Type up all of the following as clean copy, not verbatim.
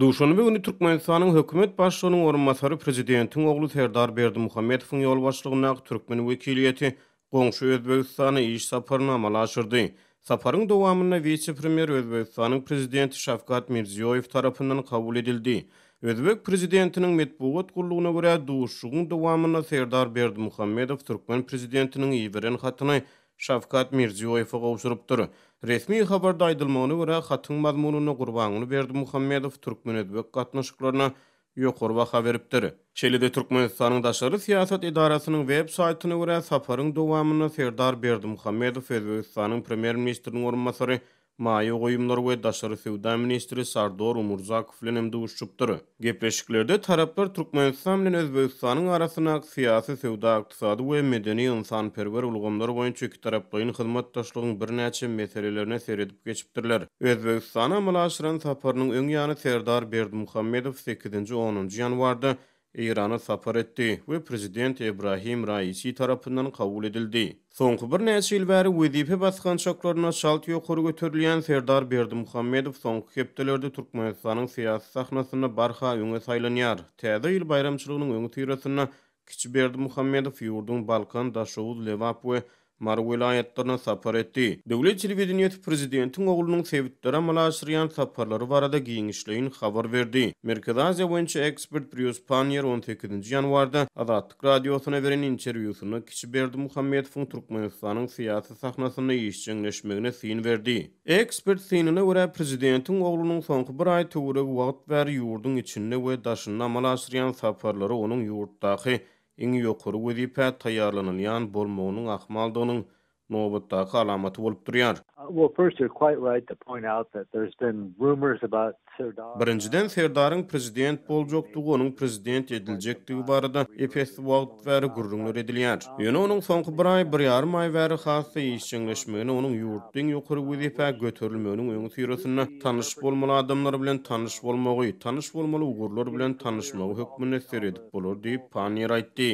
Duşenbe güni Türkmenistanyň hökümet başlygynyň orunbasary prezidentiň ogly Serdar Berdimuhamedowyň ýolbaşçylygyndaky türkmen wekiliýeti goňşy Özbegistana iş saparyny amala aşyrdy. Saparyň dowamynda wise-premýer Özbegistanyň Prezidenti Şawkat Mirziýoýew tarapyndan kabul edildi. Özbek prezidentiniň metbugat gullugyna görä, duşuşygyň dowamynda Serdar Berdimuhamedow türkmen prezidentiniň iberen hatyny Şawkat Mirziýoýewe gowşurypdyr. Resmi habarda aýdylmagyna görä, hatyň mazmunynda Gurbanguly Berdimuhamedow türkmen-özbek gatnaşyklaryna ýokary baha beripdir. Şeýle-de Türkmenistanyň daşary syýasat edarasynyň web saýtyna görä, saparyň dowamynda Serdar Berdimuhamedow Özbegistanyň Premýer-ministriniň orunbasary, maýa goýumlar we daşary söwda ministri Sardor Umurzakow bilen hem duşuşypdyr. Gepleşiklerde taraplar Türkmenistan bilen Özbegistanyň arasyndaky syýasy, söwda-ykdysady we medeni-ynsanperwer ulgamlar boýunça ikitaraplaýyn hyzmatdaşlygyň birnäçe meselelerine seredip geçipdirler. Özbegistana amala aşyran saparynyň öň ýany Serdar Berdimuhamedow sekizinji, onunjy ýanwarda Eýrana sapar etdi we prezident Ebrahim Raisi tarapyndan kabul edildi. Soňky birnäçe ýyl bäri wezipe basgançaklarynda çalt ýokary göterilýän Serdar Berdimuhamedow soňky hepdelerde Türkmenistanyň syýasy sahnasynda barha öňe saýlanýar. Täze ýyl baýramçylygynyň öňüsyrasynda Kiçi Berdimuhamedow ýurduň Balkan, Daşoguz, Lebap we Mary welaýatlaryna sapar etdi. Döwlet telewideniýesi prezidentiň oglunyň sebitlere amala aşyrýan saparlary barada giňişleýin habar berdi. Merkezi Aziýa boýunça ekspert Brýus Panniýer on sekizinji ýanwarda Azatlyk Radiosyna beren interwýusynda kiçi Berdimuhamedowyň Türkmenistanyň syýasy sahnasynda işjeňleşmegine syn berdi. Ekspert synyna görä, prezidentiň oglunyň soňky bir aý töweregi wagt bäri ýurduň içinde we daşynda amala aşyrýan saparlary onuň ýurtdaky iň ýokary wezipä taýýarlanylýan bolmagynyň ahmaldygynyň nobatdaky alamaty bolup durýar. Birinjiden, Serdaryň prezident boljakdygy, onuň prezident ediljekdigi barada ep-esli wagt bäri gürrüňler edilýär. Ýöne onuň soňky bir aý, bir ýarym aý bäri has-da işjeňleşmegine onuň ýurtda iň ýokary wezipä göterilmeginiň öňüsyrasynda tanyş bolmaly adamlar bilen tanyş bolmagy, tanyş bolmaly ugurlar bilen tanyşmagy hökmünde seredip bolar diýip, Panniýer aýtdy.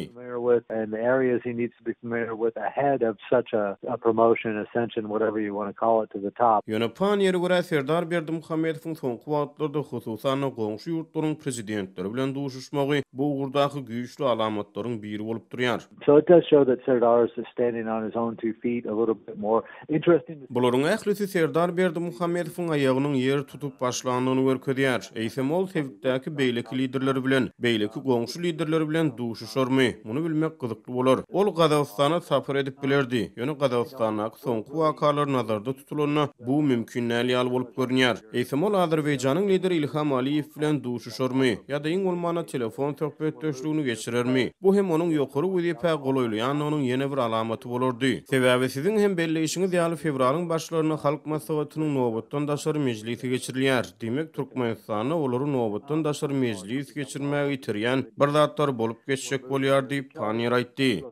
Ýöne Panniýere görä, Serdar Berdimuhamedowyň soňky wagtlarda, hususan-da, goňşy ýurtlaryň prezidentleri bilen duşuşmagy bu ugurdaky güýçli alamatlaryň biri bolup durýar. Bularyň ählisi Serdar Berdimuhamedowyň aýagynyň ýer tutup başlandygyny görkezýär. Eýsem, ol sebitdäki beýleki liderler bilen, beýleki goňşy liderler bilen duşuşarmy? Muny bilmek gyzykly bolar. Ol Gazagystana sapar edip bilerdi, ýöne Gazagystandaky soňky wakalar nazarda tutulanda, bu mümkin däl ýaly bolup görünýär. Eýsem, ol Azerbaýjanyň lideri Ilham Aliýew bilen duşuşarmy ýa-da iň bolmanda telefon söhbetdeşligini geçirermi? Bu hem onuň ýokary wezipä golaýlaýandygynyň ýene bir alamaty bolardy. Sebäbi siziň hem belleýşiňiz ýaly fewralyň başlarynda Halk Maslahatynyň nobatdan daşary mejlisi geçirilýär. Diýmek, Türkmenistanda olary nobatdan daşary mejlis geçirmäge iterýän bir zatlar bolup geçjek bolýar diýip, Panniýer aýtdy.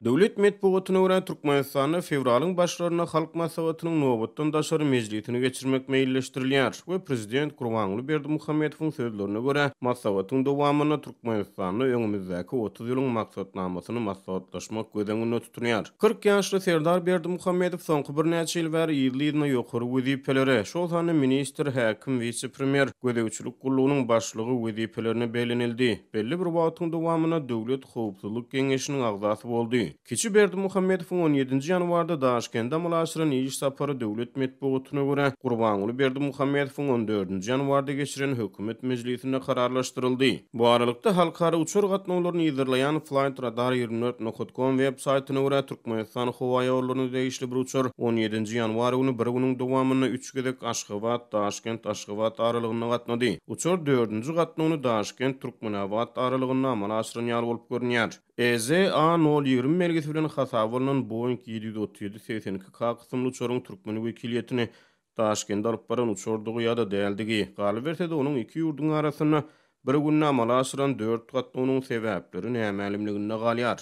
Döwlet metbugatyna görä, Türkmenistanda fewralyň başlarynda Halk Maslahatynyň nobatdan daşary mejlisini geçirmek meýilleşdirilýär we prezident Gurbanguly Berdimuhamedowyň sözlerine görä, maslahatyň dowamynda Türkmenistanda öňümizdäki 30 ýylyň maksatnamasyny maslahatlaşmak göz öňünde tutulýar. 40 ýaşly Serdar Berdimuhamedow soňky birnäçe ýyl bäri yzly-yzyna ýokary wezipelere, şol sanda ministr, häkim, wise-premýer, gözegçilik gullugynyň başlygy wezipelerine bellenildi. Belli bir wagtyň dowamynda Döwlet howpsuzlyk geňeşiniň agzasy boldy. Kiçi Berdimuhamedowyň on ýedinji ýanwarda Daşkende amala aşyran iş sapary döwlet metbugatyna görä, Gurbanguly Berdimuhamedowyň on dördünji ýanwarda geçiren hökümet mejlisinde kararlaşdyryldy. Bu aralykda, halkara uçar gatnawlaryny yzarlaýan Flightradar 24 nokat com web saýtyna görä, Türkmenistan howaýollaryna degişli bir uçar on ýedinji ýanwar güni bir günüň dowamynda üç gezek Aşgabat, Daşkent, Aşgabat aralygynda gatnady. Uçar dördünji gatnawyny Daşkent, Türkmenabat aralygynda amala aşyran ýaly bolup görünýär. EZA nol 20 belgisi bilen hasaba alnan Boeing 737 82 K kysymly uçaryň türkmen wekiliýetini Daşkende alyp baran uçardygy ýa-da däldigi, galyberse-de onuň iki ýurduň arasynda bir günde amala aşyran dört gatnawynyň sebäpleri nämälimliginde galýar.